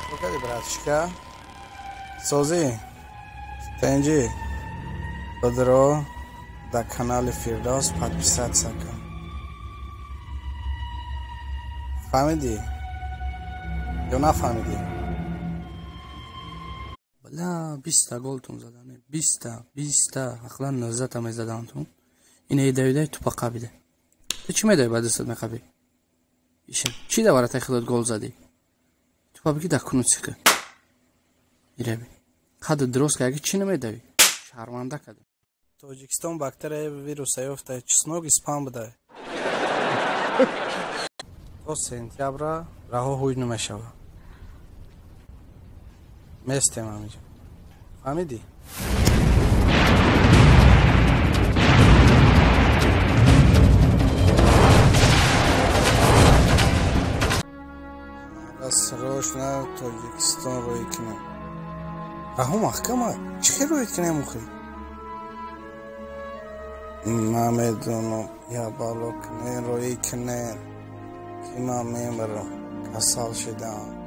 Погоди, братишка. Созӣ, тенҷи, бадро дар канали Фирдавс подписаться кун. Фаҳмидӣ ё нафаҳмидӣ? Бала, 20-та голтон задане, 20-та, 20-та, ақлан 19-та мезадантон. Ина давидай тупа қабида. Ту чӣ медавӣ, ба дастат меқабӣ? Иша чӣ да варатай худат гол задӣ? Тупа бигӣ, дар куну циқи ираби қадд дуруст карди, чӣ намедавӣ? Шарманда кардем. Тоҷикистон бактерия вируса ёфта, чеснок испан будай. То сентябра раҳо ҳуй намешавад. Местем ҳамиҷа, фаҳмидӣ? Срочно Тоҷикистон рӯй кунем. Раҳо маҳкама, чӣ хел рӯй кунем охи? Намедонам, я бало кунен, рӯй кунен, ки ман мемирам, касал шудам.